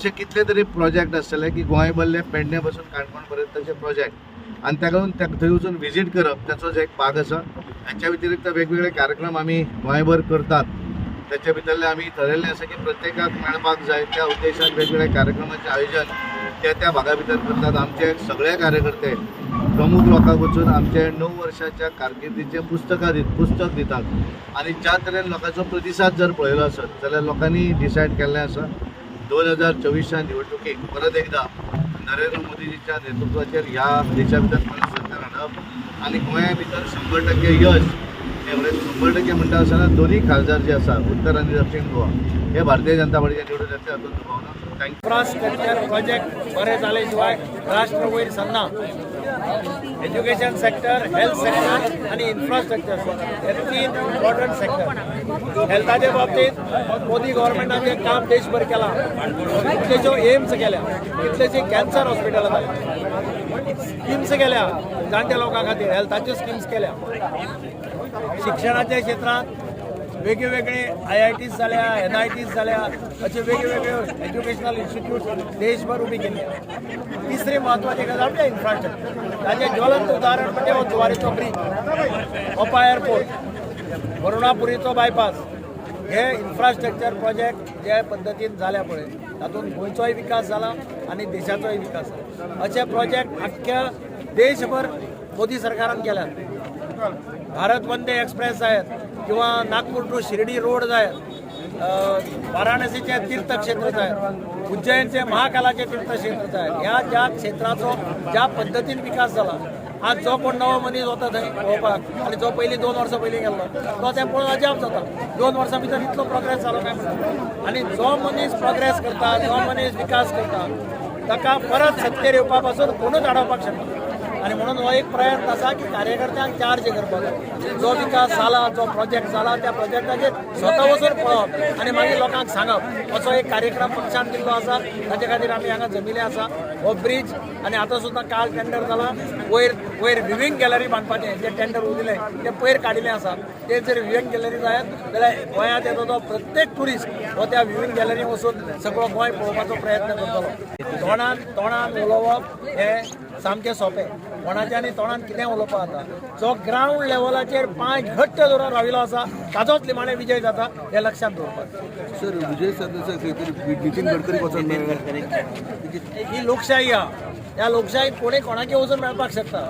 अशे कितले तरी प्रोजेक्ट आसतले की गोंय भरले पेडणे पासून काणकोण पर्यंतचे प्रोजेक्ट आनी ताका लागून थंय वचून विजीट करप ताचो एक भाग आसा. हाच्या व्यतिरिक्त वेगवेगळे कार्यक्रम आमी गोंयभर करतात. त्याच्या भितरले आमी थरयल्लें आसा की प्रत्येकाक मेळपाक जाय त्या उद्देशान वेगवेगळ्या कार्यक्रमाचें आयोजन त्या त्या भागा भितर करतात. आमचे सगळे कार्यकर्ते प्रमुख लोकांक वचून आमचे 9 वर्षाच्या कारकिर्दीचें पुस्तक दितात आनी ज्या तरेन लोकांचो प्रतिसाद जर पळयलो आसत जाल्यार लोकांनी डिसायड केल्लें आसा 2024 निवडणुकेक परत एकदा नरेंद्र मोदीजीच्या नेतृत्वाचेर ह्या देशा भितर परत सरकार हाडप आनी गोंया भितर 100% यश. 100% म्हणटा आसतना दोनूय खासदार जे आसा उत्तर आनी दक्षिण गोवा हे भारतीय जनता पार्टीचे निवडून येतले हातूंत दुबाव ना. Thank you. Infrastructure project बरे जाले शिवाय राष्ट्र वयर सरना. एज्युकेशन सेक्टर, हेल्थ सेक्टर आनी इन्फ्रास्ट्रक्चर हे 3 इम्पॉर्टंट सेक्टर. हेल्थाच्या बाबतीत मोदी गव्हर्मेंटान जें काम देशभर केलां, कितलेश्यो एम्स केल्या, कितलेशी कॅन्सर हॉस्पिटलां जाली, स्किम्स केल्या जाणट्या लोकां खातीर, हेल्थाच्यो स्किम्स केल्या. शिक्षणाच्या क्षेत्रांत वेगळे IITs जाल्या, NITs जाल्या, असे वेगळे एज्युकेशनल इन्स्टिट्यूट देशभर उबी केली. तिसरी म्हत्वाची गजाल म्हणजे इन्फ्रास्ट्रक्चर. ताचें ज्वलंत उदाहरण म्हणजे हो जुवारीचो ब्रीज, मोपा एअरपोर्ट, वरुणापुरीचो बायपास. हे इन्फ्रास्ट्रक्चर प्रोजेक्ट जे पद्दतीन जाल्या पळय तातूंत गोंयचोय विकास जाला आनी देशाचोय विकास जाला. अशे प्रोजेक्ट आख्ख्या देशभर मोदी सरकारान केल्यात. भारत वंदे एक्सप्रेस जायत किंवा नागपूर टू शिर्डी रोड जायत, वाराणसीचे तीर्थक्षेत्र जायत, उज्जैनचे महाकालाचे तीर्थक्षेत्र जायत, ह्या ज्या क्षेत्राचो ज्या पद्दतीन विकास जाला, आज जो कोण नवो मनीस वता थंय पळोवपाक आनी जो पयलीं 2 वर्सां पयलीं गेल्लो तो तें पळोवन अजाप जाता, 2 वर्सां भितर इतलो प्रोग्रेस जालो काय म्हणटा. आनी जो मनीस प्रोग्रेस करता, जो मनीस विकास करता ताका परत सत्तेर येवपा पासून कोणूच आडावपाक शकना. आनी म्हणून हो एक प्रयत्न आसा की कार्यकर्त्यांक चार्ज करपाचो, जो विकास जाला, जो प्रोजेक्ट जाला त्या प्रोजेक्टाचेर स्वता वचून पळोवप आनी मागीर लोकांक सांगप, असो एक कार्यक्रम पक्षान दिल्लो आसा. ताचे खातीर आमी हांगा जमिल्ले आसा. हो ब्रीज आनी आतां सुद्दां काल टेंडर जाला, वयर वयर विविंग गॅलरी बांदपाचें जे टेंडर उरिल्लें तें पयर काडिल्लें आसा. ते जर विविंग गॅलरी जायत जाल्यार गोंयांत येता तो प्रत्येक ट्युरिस्ट हो त्या विविंग गॅलरीन वचून सगळो गोंय पळोवपाचो प्रयत्न करतलो. तोंडान तोंडान उलोवप हें सामकें सोंपें, कोणाच्या आनी तोंडान कितें उलोवपाक जाता. जो ग्रावंड लेवलाचेर पांय घट्ट धरून राविल्लो आसा ताचोच निमाणें विजय जाता हें लक्षांत दवरपाक. सर, विजय सरदेसाय खंय तरी नितीन गडकरी वचून मेळ्ळे. ही लोकशाही आहा, ह्या लोकशाहीत कोणी कोणाक वचून मेळपाक शकता.